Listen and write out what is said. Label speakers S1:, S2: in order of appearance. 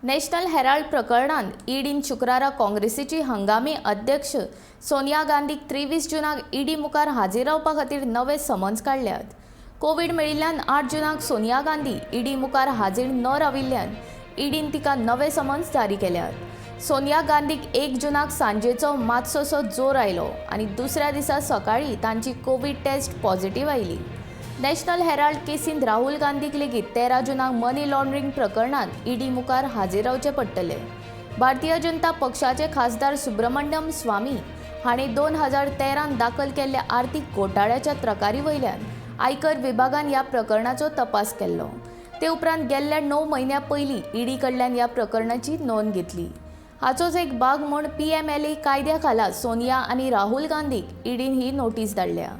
S1: National Herald प्रकरणांत ईडीन शुक्रारा काँग्रेसीची हंगामी अध्यक्ष सोनिया गांधीक 23 जुनाक ईडी मुखार हाजीर रावपा खातीर नवे समन्स काडल्यात. कोवीड मेळिल्ल्यान 8 जुनाक सोनिया गांधी ईडी मुखार हाजीर न राविल्ल्यान ईडीन तिका नवे समन्स जारी केल्यात. सोनिया गांधीक 1 जुनाक सांजेचो मातसोसो जोर आयलो आनी दुसऱ्या दिसा सकाळीं तांची कोवीड टेस्ट पॉझिटिव्ह आयली. नॅशनल हेराल्ड केसींत राहुल गांधीक लेगीत 13 जुनाक मनी लॉन्ड्रिंग प्रकरणांत ईडी मुखार हाजीर रावचें पडटलें. भारतीय जनता पक्षाचे खासदार सुब्रमण्यम स्वामी हांणी 2013 दाखल केल्ल्या आर्थीक घोटाळ्याच्या तक्रारी वयल्यान आयकर विभागान ह्या प्रकरणाचो तपास केल्लो. ते उपरांत गेल्ल्या 9 म्हयन्यां पयलीं ईडी कडल्यान ह्या प्रकरणाची नोंद घेतली. हाचोच एक भाग म्हूण पीएमएलए कायद्या खाला सोनिया आनी राहुल गांधीक ईडीन ही नोटीस धाडल्या.